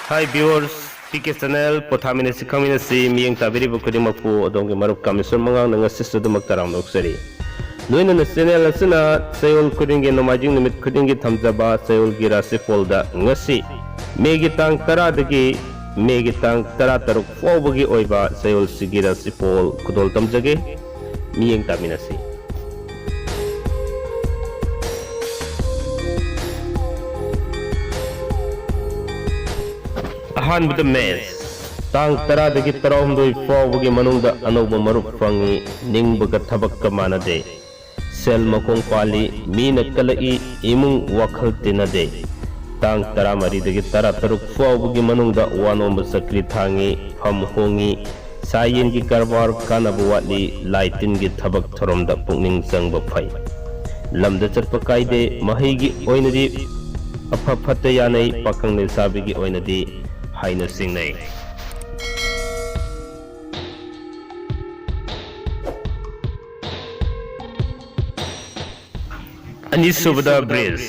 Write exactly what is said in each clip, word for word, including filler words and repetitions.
Hi viewers, P K Channel ꯄꯣꯊꯥꯃꯤꯟꯅꯁꯤ ꯈꯪꯃꯤꯟꯅꯁꯤ ꯃꯤꯠꯌꯦꯡ ꯇꯥꯕꯤꯔꯤꯕ ꯈꯨꯗꯤꯡꯃꯛꯄꯨ ꯑꯗꯣꯝꯒꯤ ꯃꯔꯨꯞ ꯀꯥꯃꯦꯁꯣꯔ ꯃꯉꯥꯡꯅ ꯉꯁꯤꯁꯨ ꯑꯗꯨꯃꯛ ꯇꯔꯥꯝꯅ ꯑꯣꯛꯆꯔꯤ꯫ ꯂꯣꯏꯅꯅ channel ꯑꯁꯤꯅ ꯆꯌꯣꯜ ꯈꯨꯗꯤꯡꯒꯤ ꯅꯣꯡꯃꯥꯏꯖꯤꯡ ꯅꯨꯃꯤꯠ ꯈꯨꯗꯤꯡꯒꯤ ꯊꯝꯖꯕ ꯆꯌꯣꯜꯒꯤ ꯔꯥꯁꯤꯐꯣꯜꯗ ꯉꯁꯤ ꯃꯦꯒꯤ ꯇꯥꯡ ꯇꯔꯥꯗꯒꯤ ꯃꯦꯒꯤ ꯇꯥꯡ ꯇꯔꯥꯇꯔꯨꯛ ꯐꯥꯎꯕꯒꯤ ꯑꯣꯏꯕ ꯆꯌꯣꯜꯁꯤꯒꯤ ꯔꯥꯁꯤꯐꯣꯜ ꯈꯨꯗꯣꯜ ꯇꯝꯖꯒꯦ꯫ ꯃꯤꯠꯌꯦꯡ ꯇꯥꯃꯤꯟꯅꯁꯤ꯫ ꯑꯍꯥꯟꯕꯗ ꯃꯦꯁ꯫ ꯇꯥꯡ ꯇꯔꯥꯗꯒꯤ ꯇꯔꯥꯍꯨꯝꯗꯣꯏ ꯐꯥꯎꯕꯒꯤ ꯃꯅꯨꯡꯗ ꯑꯅꯧꯕ ꯃꯔꯨꯞ ꯐꯪꯏ, ꯅꯤꯡꯕꯒ ꯊꯕꯛꯀ ꯃꯥꯟꯅꯗꯦ꯫ ꯁꯦꯜ ꯃꯈꯣꯡ ꯄꯥꯜꯂꯤ, ꯃꯤꯅ ꯀꯜꯂꯛꯏ, ꯏꯃꯨꯡ ꯋꯥꯈꯜ ꯇꯤꯟꯅꯗꯦ꯫ ꯇꯥꯡ ꯇꯔꯥꯃꯔꯤꯗꯒꯤ ꯇꯔꯥꯇꯔꯨꯛ ꯐꯥꯎꯕꯒꯤ ꯃꯅꯨꯡꯗ ꯋꯥꯅꯣꯝꯕ ꯆꯀ꯭ꯔꯤ ꯊꯥꯡꯉꯤ, ꯐꯝ ꯍꯣꯡꯉꯤ, ꯁꯥ ꯌꯦꯟꯒꯤ ꯀꯔꯕꯥꯔ ꯀꯥꯟꯅꯕ ꯋꯥꯠꯂꯤ, ꯂꯥꯏ ꯇꯤꯟꯒꯤ ꯊꯕꯛ ꯊꯧꯔꯝꯗ ꯄꯨꯛꯅꯤꯡ ꯆꯪꯕ ꯐꯩ꯫ ꯂꯝꯗ ꯆꯠꯄ ꯀꯥꯏꯗꯦ, ꯃꯍꯩꯒꯤ ꯑꯣꯏꯅꯗꯤ ꯑꯐ ꯐꯠꯇ ꯌꯥꯅꯩ, ꯄꯥꯈꯪ ꯂꯩꯁꯥꯕꯤꯒꯤ ꯑꯣꯏꯅꯗꯤ ꯍꯥꯏꯅ ꯆꯤꯡꯅꯩ꯫ ꯑꯅꯤꯁꯨꯕꯗ ꯕ꯭ꯔꯤꯖ꯫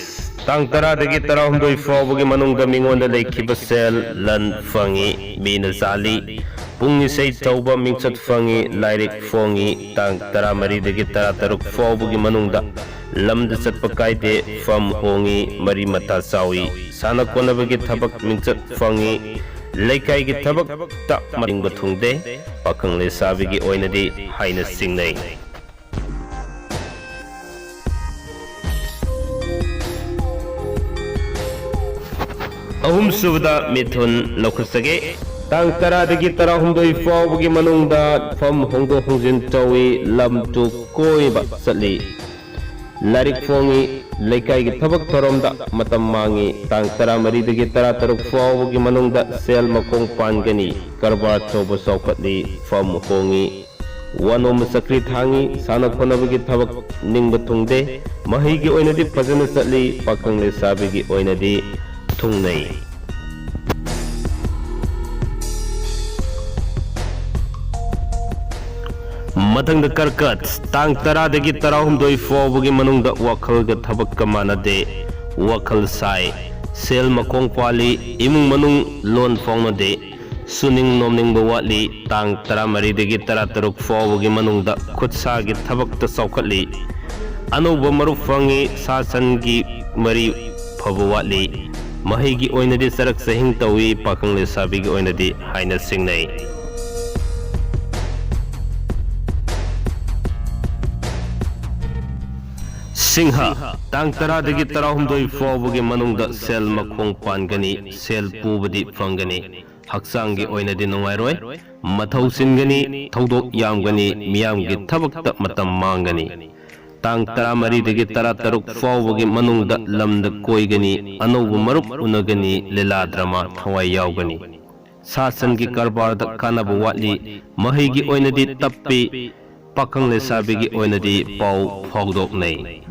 ꯇꯥꯡ ꯇꯔꯥꯗꯒꯤ ꯇꯔꯥꯍꯨꯝꯗꯣꯏ ꯐꯥꯎꯕꯒꯤ ꯃꯅꯨꯡꯗ ꯃꯤꯉꯣꯟꯗ ꯂꯩꯈꯤꯕ ꯁꯦꯜ ꯂꯟ ꯐꯪꯏ, ꯃꯤꯅ ꯆꯥꯜꯂꯤ, ꯄꯨꯡ ꯏꯁꯩ ꯇꯧꯕ ꯃꯤꯡꯆꯠ ꯐꯪꯏ, ꯂꯥꯏꯔꯤꯛ ꯐꯣꯡꯏ꯫ ꯇꯥꯡ ꯇꯔꯥꯃꯔꯤꯗꯒꯤ ꯇꯔꯥꯇꯔꯨꯛ ꯐꯥꯎꯕꯒꯤ ꯃꯅꯨꯡꯗ ꯂꯝꯗ ꯆꯠꯄ ꯀꯥꯏꯗꯦ, ꯐꯝ ꯍꯣꯡꯏ, ꯃꯔꯤ ꯃꯇꯥ ꯆꯥꯎꯏ, ꯁꯥꯟꯅ ꯈꯣꯠꯅꯕꯒꯤ ꯊꯕꯛ ꯃꯤꯡꯆꯠ ꯐꯪꯏ, ꯂꯩꯀꯥꯏꯒꯤ ꯊꯕꯛꯇ ꯃꯔꯤꯡꯕ ꯊꯨꯡꯗꯦ, ꯄꯥꯈꯪ ꯂꯩꯁꯥꯕꯤꯒꯤ ꯑꯣꯏꯅꯗꯤ ꯍꯥꯏꯅ ꯆꯤꯡꯅꯩ꯫ ꯑꯍꯨꯝꯁꯨꯕꯗ ꯃꯤꯊꯨꯟ ꯂꯧꯈꯠꯆꯒꯦ꯫ ꯇꯥꯡ ꯇꯔꯥꯗꯒꯤ ꯇꯔꯥꯍꯨꯝꯗꯣꯏ ꯐꯥꯎꯕꯒꯤ ꯃꯅꯨꯡꯗ ꯐꯝ ꯍꯣꯡꯗꯣꯛ ꯍꯣꯡꯖꯤꯟ ꯇꯧꯏ, ꯂꯝ ꯇꯨ ꯀꯣꯏꯕ ꯆꯠꯂꯤ, ꯂꯥꯏꯔꯤꯛ ꯐꯣꯡꯉꯤ, ꯂꯩꯀꯥꯏꯒꯤ ꯊꯕꯛ ꯊꯧꯔꯝꯗ ꯃꯇꯝ ꯃꯥꯡꯉꯤ꯫ ꯇꯥꯡ ꯇꯔꯥꯃꯔꯤꯗꯒꯤ ꯇꯔꯥꯇꯔꯨꯛ ꯐꯥꯎꯕꯒꯤ ꯃꯅꯨꯡꯗ ꯁꯦꯜ ꯃꯈꯣꯡ ꯄꯥꯟꯒꯅꯤ, ꯀꯔꯕꯥꯔ ꯇꯧꯕ ꯆꯥꯎꯈꯠꯂꯤ, ꯐꯝ ꯍꯣꯡꯉꯤ, ꯋꯥꯅꯣꯝꯕ ꯆꯀ꯭ꯔꯤ ꯊꯥꯡꯉꯤ, ꯁꯥꯟꯅ ꯈꯣꯠꯅꯕꯒꯤ ꯊꯕꯛ ꯅꯤꯡꯕ ꯊꯨꯡꯗꯦ, ꯃꯍꯩꯒꯤ ꯑꯣꯏꯅꯗꯤ ꯐꯖꯅ ꯆꯠꯂꯤ, ꯄꯥꯈꯪ ꯂꯩꯁꯥꯕꯤꯒꯤ ꯑꯣꯏꯅꯗꯤ ꯊꯨꯡꯅꯩ꯫ ꯃꯊꯪꯗ ꯀꯔꯀꯠ, ꯇꯥꯡ ꯇꯔꯥꯗꯒꯤ ꯇꯔꯥꯍꯨꯝꯗꯣꯏ ꯐꯥꯎꯕꯒꯤ ꯃꯅꯨꯡꯗ ꯋꯥꯈꯜꯒ ꯊꯕꯛꯀ ꯃꯥꯟꯅꯗꯦ, ꯋꯥꯈꯜ ꯁꯥꯏ, ꯁꯦꯜ ꯃꯈꯣꯡ ꯄꯥꯜꯂꯤ, ꯏꯃꯨꯡ ꯃꯅꯨꯡ ꯂꯣꯟ ꯐꯥꯎꯅꯗꯦ, ꯁꯨꯅꯤꯡ ꯅꯣꯝꯅꯤꯡꯕ ꯋꯥꯠꯂꯤ, ꯇꯥꯡ ꯇꯔꯥꯃꯔꯤꯗꯒꯤ ꯇꯔꯥꯇꯔꯨꯛ ꯐꯥꯎꯕꯒꯤ ꯃꯅꯨꯡꯗ ꯈꯨꯠꯁꯥꯒꯤ ꯊꯕꯛꯇ ꯆꯥꯎꯈꯠꯂꯤ, ꯑꯅꯧꯕ ꯃꯔꯨꯞ ꯐꯪꯉꯤ, ꯁꯥ ꯁꯟꯒꯤ ꯃꯔꯤ ꯐꯕ ꯋꯥꯠꯂꯤ, ꯃꯍꯩꯒꯤ ꯑꯣꯏꯅꯗꯤ ꯆꯔꯛ ꯆꯍꯤꯡ ꯇꯧꯏ, ꯄꯥꯈꯪ ꯂꯩꯁꯥꯕꯤꯒꯤ ꯑꯣꯏꯅꯗꯤ ꯍꯥꯏꯅ ꯁꯤꯡꯅꯩ꯫ ꯁꯤꯡꯍ, ꯇꯥꯡ ꯇꯔꯥꯗꯒꯤ ꯇꯔꯥꯍꯨꯝꯗꯣꯏ ꯐꯥꯎꯕꯒꯤ ꯃꯅꯨꯡꯗ ꯁꯦꯜ ꯃꯈꯣꯡ ꯄꯥꯟꯒꯅꯤ, ꯁꯦꯜ ꯄꯨꯕꯗꯤ ꯐꯪꯒꯅꯤ꯫ ꯍꯛꯆꯥꯡꯒꯤ ꯑꯣꯏꯅꯗꯤ ꯅꯨꯡꯉꯥꯏꯔꯣꯏ, ꯃꯊꯧ ꯆꯤꯟꯒꯅꯤ, ꯊꯧꯗꯣꯛ ꯌꯥꯝꯒꯅꯤ, ꯃꯤꯌꯥꯝꯒꯤ ꯊꯕꯛꯇ ꯃꯇꯝ ꯃꯥꯡꯒꯅꯤ꯫ ꯇꯥꯡ ꯇꯔꯥꯃꯔꯤꯗꯒꯤ ꯇꯔꯥꯇꯔꯨꯛ ꯐꯥꯎꯕꯒꯤ ꯃꯅꯨꯡꯗ ꯂꯝꯗ ꯀꯣꯏꯒꯅꯤ, ꯑꯅꯧꯕ ꯃꯔꯨꯞ ꯎꯅꯒꯅꯤ, ꯂꯤꯂꯥ ꯗ꯭ꯔꯃꯥ ꯊꯋꯥꯏ ꯌꯥꯎꯒꯅꯤ꯫ ꯁꯥ ꯁꯟꯒꯤ ꯀꯔꯕꯥꯔꯗ ꯀꯥꯟꯅꯕ ꯋꯥꯠꯂꯤ, ꯃꯍꯩꯒꯤ ꯑꯣꯏꯅꯗꯤ ꯇꯞꯄꯤ, ꯄꯥꯈꯪ ꯂꯩꯁꯥꯕꯤꯒꯤ ꯑꯣꯏꯅꯗꯤ ꯄꯥꯎ ꯐꯥꯎꯗꯣꯛꯅꯩ꯫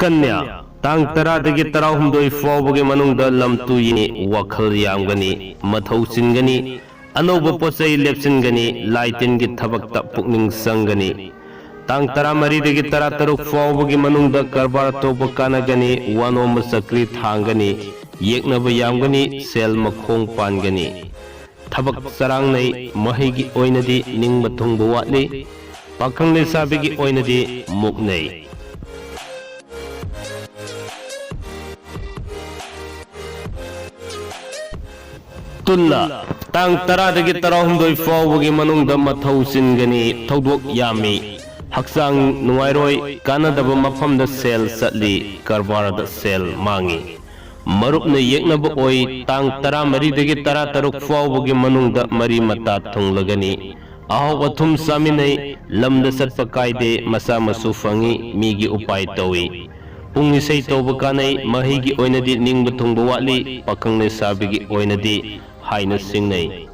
ꯀꯟꯌꯥ, ꯇꯥꯡ ꯇꯔꯥꯗꯒꯤ ꯇꯔꯥꯍꯨꯝꯗꯣꯏ ꯐꯥꯎꯕꯒꯤ ꯃꯅꯨꯡꯗ ꯂꯝ ꯇꯨꯏꯅꯤ, ꯋꯥꯈꯜ ꯌꯥꯝꯒꯅꯤ, ꯃꯊꯧ ꯆꯤꯟꯒꯅꯤ, ꯑꯅꯧꯕ ꯄꯣꯠꯆꯩ ꯂꯦꯞꯁꯤꯟꯒꯅꯤ, ꯂꯥꯏ ꯇꯤꯟꯒꯤ ꯊꯕꯛꯇ ꯄꯨꯛꯅꯤꯡ ꯆꯪꯒꯅꯤ꯫ ꯇꯥꯡ ꯇꯔꯥꯃꯔꯤꯗꯒꯤ ꯇꯔꯥꯇꯔꯨꯛ ꯐꯥꯎꯕꯒꯤ ꯃꯅꯨꯡꯗ ꯀꯔꯕꯥꯔ ꯇꯧꯕ ꯀꯥꯟꯅꯒꯅꯤ, ꯋꯥꯅꯣꯝꯕ ꯆꯀ꯭ꯔꯤ ꯊꯥꯡꯒꯅꯤ, ꯌꯦꯛꯅꯕ ꯌꯥꯝꯒꯅꯤ, ꯁꯦꯜ ꯃꯈꯣꯡ ꯄꯥꯟꯒꯅꯤ꯫ ꯊꯕꯛ ꯆꯔꯥꯡꯅꯩ, ꯃꯍꯩꯒꯤ ꯑꯣꯏꯅꯗꯤ ꯅꯤꯡꯕ ꯊꯨꯡꯕ ꯋꯥꯠꯂꯤ, ꯄꯥꯈꯪ ꯂꯩꯁꯥꯕꯤꯒꯤ ꯑꯣꯏꯅꯗꯤ ꯃꯨꯛꯅꯩ꯫ ꯇꯨꯜꯂ, ꯇꯥꯡ ꯇꯔꯥꯗꯒꯤ ꯇꯔꯥꯍꯨꯝꯗꯣꯏ ꯐꯥꯎꯕꯒꯤ ꯃꯅꯨꯡꯗ ꯃꯊꯧ ꯆꯤꯟꯒꯅꯤ, ꯊꯧꯗꯣꯛ ꯌꯥꯝꯃꯤ, ꯍꯛꯆꯥꯡ ꯅꯨꯡꯉꯥꯏꯔꯣꯏ, ꯀꯥꯟꯅꯗꯕ ꯃꯐꯝꯗ ꯁꯦꯜ ꯆꯠꯂꯤ, ꯀꯔꯕꯥꯔꯗ ꯁꯦꯜ ꯃꯥꯡꯉꯤ꯫ ꯃꯔꯨꯞꯅ ꯌꯦꯛꯅꯕ ꯑꯣꯏ, ꯇꯥꯡ ꯇꯔꯥꯃꯔꯤꯗꯒꯤ ꯇꯔꯥꯇꯔꯨꯛ ꯐꯥꯎꯕꯒꯤ ꯃꯅꯨꯡꯗ ꯃꯔꯤ ꯃꯇꯥ ꯊꯨꯡꯂꯒꯅꯤ꯫ ꯑꯍꯥꯎ ꯑꯊꯨꯝ ꯆꯥꯃꯤꯟꯅꯩ, ꯂꯝꯗ ꯆꯠꯄ ꯀꯥꯏꯗꯦ, ꯃꯆꯥ ꯃꯁꯨ ꯐꯪꯉꯤ, ꯃꯤꯒꯤ ꯎꯄꯥꯏ ꯇꯧꯏ꯫ ꯄꯨꯡ ꯏꯁꯩ ꯇꯧꯕ ꯀꯥꯟꯅꯩ, ꯃꯍꯩꯒꯤ ꯑꯣꯏꯅꯗꯤ ꯅꯤꯡꯕ ꯊꯨꯡꯕ ꯋꯥꯠꯂꯤ, ꯄꯥꯈꯪ ꯂꯩꯁꯥꯕꯤꯒꯤ ꯑꯣꯏꯅꯗꯤ ꯍꯥꯏꯅ ꯁꯤꯡꯅꯩ꯫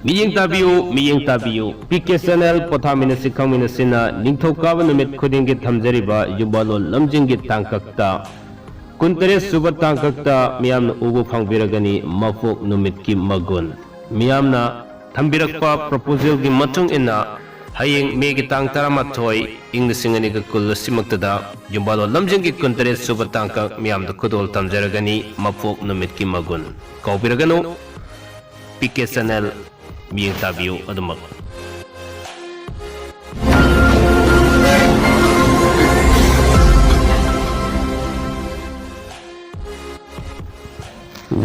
ꯃꯤꯠꯌꯦꯡ ꯇꯥꯕꯤꯌꯨ, ꯃꯤꯠꯌꯦꯡ ꯇꯥꯕꯤꯌꯨ꯫ ꯄꯤ ꯀꯦ ꯆꯦꯅꯦꯜ ꯄꯣꯊꯥꯃꯤꯟꯅꯁꯤ ꯈꯪꯃꯤꯟꯅꯁꯤꯅ ꯅꯤꯡꯊꯧꯀꯥꯕ ꯅꯨꯃꯤꯠ ꯈꯨꯗꯤꯡꯒꯤ ꯊꯝꯖꯔꯤꯕ ꯌꯨꯝꯕꯥꯂꯣꯟ ꯂꯝꯖꯤꯡꯒꯤ ꯇꯥꯡꯀꯛꯇ ꯀꯨꯟꯇꯔꯦꯠ ꯁꯨꯕ ꯇꯥꯡꯀꯛꯇ ꯃꯤꯌꯥꯝꯅ ꯎꯕ ꯐꯪꯕꯤꯔꯒꯅꯤ ꯃꯄꯣꯛ ꯅꯨꯃꯤꯠꯀꯤ ꯃꯒꯨꯟ꯫ ꯃꯤꯌꯥꯝꯅ ꯊꯝꯕꯤꯔꯛꯄ ꯄ꯭ꯔꯣꯄꯣꯖꯦꯜꯒꯤ ꯃꯇꯨꯡ ꯏꯟꯅ ꯍꯌꯦꯡ ꯃꯦꯒꯤ ꯇꯥꯡ ꯇꯔꯥꯃꯥꯊꯣꯏ, ꯏꯪ ꯂꯤꯁꯤꯡ ꯑꯅꯤꯒ ꯀꯨꯟ ꯑꯁꯤꯃꯛꯇꯗ ꯌꯨꯝꯕꯥꯜꯂꯣꯟ ꯂꯝꯖꯤꯡꯒꯤ ꯀꯨꯟꯇꯔꯦꯠ ꯁꯨꯕ ꯇꯥꯡꯀꯛ ꯃꯤꯌꯥꯝꯗ ꯈꯨꯗꯣꯜ ꯇꯝꯖꯔꯒꯅꯤ ꯃꯄꯣꯛ ꯅꯨꯃꯤꯠꯀꯤ ꯃꯒꯨꯟ꯫ ꯀꯥꯎꯕꯤꯔꯒꯅꯨ, ꯄꯤ ꯀꯦ ꯆꯦꯅꯦꯜ ꯃꯤꯠꯌꯦꯡ ꯇꯥꯕꯤꯌꯨ ꯑꯗꯨꯃꯛ꯫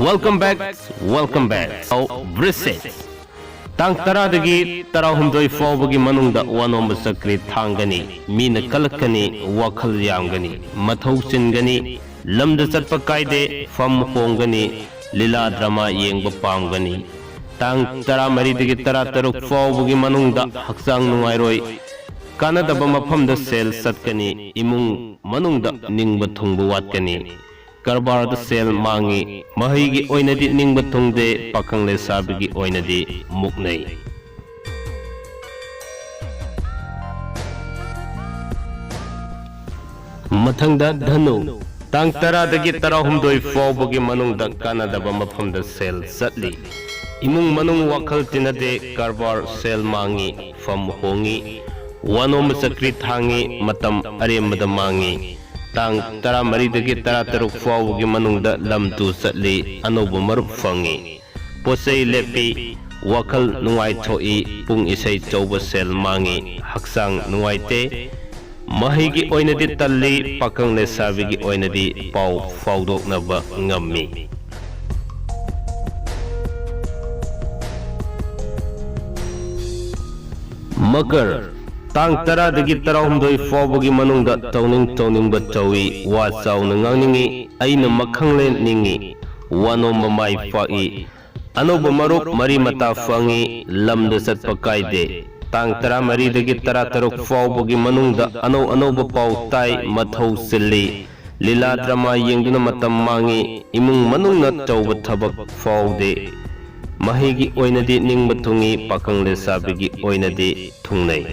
Welcome back, welcome back. ꯑꯧ, ꯕ꯭ꯔꯤꯁꯦꯠ꯫ ꯇꯥꯡ ꯇꯔꯥꯗꯒꯤ ꯇꯔꯥꯍꯨꯝꯗꯣꯏ ꯐꯥꯎꯕꯒꯤ ꯃꯅꯨꯡꯗ ꯋꯥꯅꯣꯝꯕ ꯆꯀ꯭ꯔꯤ ꯊꯥꯡꯒꯅꯤ, ꯃꯤꯅ ꯀꯜꯂꯛꯀꯅꯤ, ꯋꯥꯈꯜ ꯌꯥꯝꯒꯅꯤ, ꯃꯊꯧ ꯆꯤꯟꯒꯅꯤ, ꯂꯝꯗ ꯆꯠꯄ ꯀꯥꯏꯗꯦ, ꯐꯝ ꯍꯣꯡꯒꯅꯤ, ꯂꯤꯂꯥ ꯗ꯭ꯔꯃꯥ ꯌꯦꯡꯕ ꯄꯥꯝꯒꯅꯤ꯫ ꯇꯥꯡ ꯇꯔꯥꯃꯔꯤꯗꯒꯤ ꯇꯔꯥꯇꯔꯨꯛ ꯐꯥꯎꯕꯒꯤ ꯃꯅꯨꯡꯗ ꯍꯛꯆꯥꯡ ꯅꯨꯡꯉꯥꯏꯔꯣꯏ, ꯀꯥꯟꯅꯗꯕ ꯃꯐꯝꯗ ꯁꯦꯜ ꯆꯠꯀꯅꯤ, ꯏꯃꯨꯡ ꯃꯅꯨꯡꯗ ꯅꯤꯡꯕ ꯊꯨꯡꯕ ꯋꯥꯠꯀꯅꯤ꯫ ꯀꯔꯕꯥꯔꯗ ꯁꯦꯜ ꯃꯥꯡꯉꯤ꯫ ꯃꯍꯩꯒꯤ ꯑꯣꯏꯅꯗꯤ ꯅꯤꯡꯕ ꯊꯨꯡꯗꯦ, ꯄꯥꯈꯪ ꯂꯩꯁꯥꯕꯤꯒꯤ ꯑꯣꯏꯅꯗꯤ ꯃꯨꯛꯅꯩ꯫ ꯃꯊꯪꯗ ꯙꯅꯨ, ꯇꯥꯡ ꯇꯔꯥꯗꯒꯤ ꯇꯔꯥꯍꯨꯝꯗꯣꯏ ꯐꯥꯎꯕꯒꯤ ꯃꯅꯨꯡꯗ ꯀꯥꯟꯅꯗꯕ ꯃꯐꯝꯗ ꯁꯦꯜ ꯆꯠꯂꯤ꯫ ꯏꯃꯨꯡ ꯃꯅꯨꯡ ꯋꯥꯈꯜ ꯇꯤꯟꯅꯗꯦ, ꯀꯔꯕꯥꯔ ꯁꯦꯜ ꯃꯥꯡꯉꯤ, ꯐꯝ ꯍꯣꯡꯉꯤ, ꯋꯥꯅꯣꯝꯕ ꯆꯀ꯭ꯔꯤ ꯊꯥꯡꯉꯤ, ꯃꯇꯝ ꯑꯔꯦꯝꯕꯗ ꯃꯥꯡꯉꯤ꯫ ꯇꯥꯡ ꯇꯔꯥꯃꯔꯤꯗꯒꯤ ꯇꯔꯥꯇꯔꯨꯛ ꯐꯥꯎꯕꯒꯤ ꯃꯅꯨꯡꯗ ꯂꯝ ꯇꯨ ꯆꯠꯂꯤ, ꯑꯅꯧꯕ ꯃꯔꯨꯞ ꯐꯪꯉꯤ꯫ ꯄꯣꯠꯆꯩ ꯂꯦꯞꯄꯤ, ꯋꯥꯈꯜ ꯅꯨꯡꯉꯥꯏꯊꯣꯛꯏ, ꯄꯨꯡ ꯏꯁꯩ ꯆꯧꯕ ꯁꯦꯜ ꯃꯥꯡꯉꯤ, ꯍꯛꯆꯥꯡ ꯅꯨꯡꯉꯥꯏꯇꯦ꯫ ꯃꯍꯩꯒꯤ ꯑꯣꯏꯅꯗꯤ ꯇꯜꯂꯤ, ꯄꯥꯈꯪ ꯂꯩꯁꯥꯕꯤꯒꯤ ꯑꯣꯏꯅꯗꯤ ꯄꯥꯎ ꯐꯥꯎꯗꯣꯛꯅꯕ ꯉꯝꯃꯤ꯫ ꯃꯀꯔ, ꯇꯥꯡ ꯇꯔꯥꯗꯒꯤ ꯇꯔꯥꯍꯨꯝꯗꯣꯏ ꯐꯥꯎꯕꯒꯤ ꯃꯅꯨꯡꯗ ꯇꯧꯅꯤꯡ ꯇꯧꯅꯤꯡꯕ ꯇꯧꯏ, ꯋꯥ ꯆꯥꯎꯅ ꯉꯥꯡꯅꯤꯡꯏ, ꯑꯩꯅ ꯃꯈꯪꯂꯦꯟ ꯅꯤꯡꯏ, ꯋꯥꯅꯣꯝꯕ ꯃꯥꯏ ꯄꯥꯛꯏ, ꯑꯅꯧꯕ ꯃꯔꯨꯞ ꯃꯔꯤ ꯃꯇꯥ ꯐꯪꯏ, ꯂꯝꯗ ꯆꯠꯄ ꯀꯥꯏꯗꯦ꯫ ꯇꯥꯡ ꯇꯔꯥꯃꯔꯤꯗꯒꯤ ꯇꯔꯥꯇꯔꯨꯛ ꯐꯥꯎꯕꯒꯤ ꯃꯅꯨꯡꯗ ꯑꯅꯧ ꯑꯅꯧꯕ ꯄꯥꯎ ꯇꯥꯏ, ꯃꯊꯧ ꯆꯤꯜꯂꯤ꯫ ꯂꯤꯂꯥ ꯗ꯭ꯔꯃꯥ ꯌꯦꯡꯗꯨꯅ ꯃꯇꯝ ꯃꯥꯡꯏ, ꯏꯃꯨꯡ ꯃꯅꯨꯡꯅ ꯇꯧꯕ ꯊꯕꯛ ꯐꯥꯎꯗꯦ꯫ ꯃꯍꯩꯒꯤ ꯑꯣꯏꯅꯗꯤ ꯅꯤꯡꯕ ꯊꯨꯡꯏ, ꯄꯥꯈꯪ ꯂꯩꯁꯥꯕꯤꯒꯤ ꯑꯣꯏꯅꯗꯤ ꯊꯨꯡꯅꯩ꯫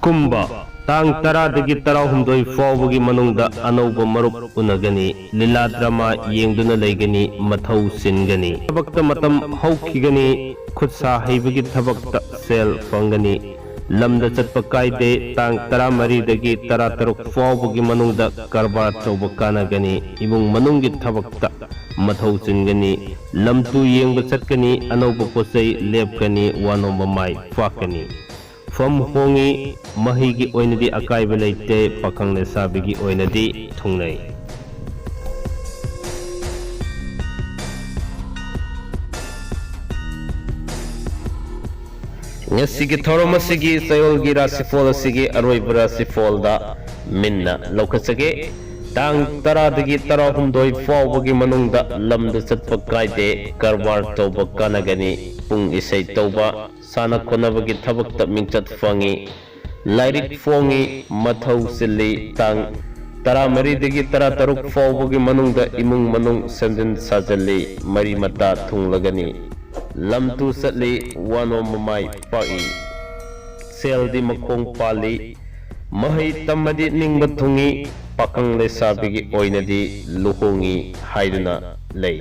ꯀꯨꯝꯕ, ꯇꯥꯡ ꯇꯔꯥꯗꯒꯤ ꯇꯔꯥꯍꯨꯝꯗꯣꯏ ꯐꯥꯎꯕꯒꯤ ꯃꯅꯨꯡꯗ ꯑꯅꯧꯕ ꯃꯔꯨꯞ ꯎꯅꯒꯅꯤ꯫ ꯂꯤꯂꯥ ꯗ꯭ꯔꯃꯥ ꯌꯦꯡꯗꯨꯅ ꯂꯩꯒꯅꯤ, ꯃꯊꯧ ꯆꯤꯟꯒꯅꯤ꯫ ꯊꯕꯛꯇ ꯃꯇꯝ ꯍꯧꯈꯤꯒꯅꯤ, ꯈꯨꯠ ꯁꯥ ꯍꯩꯕꯒꯤ ꯊꯕꯛꯇ ꯁꯦꯜ ꯐꯪꯒꯅꯤ꯫ ꯂꯝꯗ ꯆꯠꯄ ꯀꯥꯏꯗꯦ꯫ ꯇꯥꯡ ꯇꯔꯥꯃꯔꯤꯗꯒꯤ ꯇꯔꯥꯇꯔꯨꯛ ꯐꯥꯎꯕꯒꯤ ꯃꯅꯨꯡꯗ ꯀꯔꯕꯥꯔ ꯇꯧꯕ ꯀꯥꯟꯅꯒꯅꯤ꯫ ꯏꯃꯨꯡ ꯃꯅꯨꯡꯒꯤ ꯊꯕꯛꯇ ꯃꯊꯧ ꯆꯤꯟꯒꯅꯤ꯫ ꯂꯝ ꯇꯨ ꯌꯦꯡꯕ ꯆꯠꯀꯅꯤ꯫ ꯑꯅꯧꯕ ꯄꯣꯠꯆꯩ ꯂꯦꯞꯀꯅꯤ꯫ ꯋꯥꯅꯣꯝꯕ ꯃꯥꯏ ꯄꯥꯛꯀꯅꯤ꯫ ꯐꯝ ꯍꯣꯡꯉꯤ꯫ ꯃꯍꯩꯒꯤ ꯑꯣꯏꯅꯗꯤ ꯑꯀꯥꯏꯕ ꯂꯩꯇꯦ꯫ ꯄꯥꯈꯪ ꯂꯩꯁꯥꯕꯤꯒꯤ ꯑꯣꯏꯅꯗꯤ ꯊꯨꯡꯅꯩ꯫ ꯉꯁꯤꯒꯤ ꯊꯧꯔꯝ ꯑꯁꯤꯒꯤ ꯆꯌꯣꯜꯒꯤ ꯔꯥꯁꯤꯐꯣꯜ ꯑꯁꯤꯒꯤ ꯑꯔꯣꯏꯕ ꯔꯥꯁꯤꯐꯣꯜꯗ ꯃꯤꯟꯅ ꯂꯧꯈꯠꯆꯒꯦ꯫ ꯇꯥꯡ ꯇꯔꯥꯗꯒꯤ ꯇꯔꯥꯍꯨꯝꯗꯣꯏ ꯐꯥꯎꯕꯒꯤ ꯃꯅꯨꯡꯗ ꯂꯝꯗ ꯆꯠꯄ ꯀꯥꯏꯗꯦ, ꯀꯔꯕꯥꯔ ꯇꯧꯕ ꯀꯥꯟꯅꯒꯅꯤ꯫ ꯄꯨꯡ ꯏꯁꯩ ꯇꯧꯕ, ꯁꯥꯟꯅ ꯈꯣꯠꯅꯕꯒꯤ ꯊꯕꯛꯇ ꯃꯤꯡꯆꯠ ꯐꯪꯉꯤ꯫ ꯂꯥꯏꯔꯤꯛ ꯐꯣꯡꯉꯤ꯫ ꯃꯊꯧ ꯆꯤꯜꯂꯤ꯫ ꯇꯥꯡ ꯇꯔꯥꯃꯔꯤꯗꯒꯤ ꯇꯔꯥꯇꯔꯨꯛ ꯐꯥꯎꯕꯒꯤ ꯃꯅꯨꯡꯗ ꯏꯃꯨꯡ ꯃꯅꯨꯡ ꯁꯦꯝꯖꯤꯟ ꯁꯥꯖꯤꯜꯂꯤ꯫ ꯃꯔꯤ ꯃꯇꯥ ꯊꯨꯡꯂꯒꯅꯤ꯫ ꯂꯝ ꯇꯨ ꯆꯠꯂꯤ꯫ ꯋꯥꯅꯣꯝꯕ ꯃꯥꯏ ꯄꯥꯛꯏ꯫ ꯁꯦꯜꯗꯤ ꯃꯈꯣꯡ ꯄꯥꯜꯂꯤ꯫ ꯃꯍꯩ ꯇꯝꯕꯗꯤ ꯅꯤꯡꯕ ꯊꯨꯡꯏ꯫ ꯄꯥꯈꯪ ꯂꯩꯁꯥꯕꯤꯒꯤ ꯑꯣꯏꯅꯗꯤ ꯂꯨꯍꯣꯡꯉꯤ ꯍꯥꯏꯗꯨꯅ ꯂꯩ꯫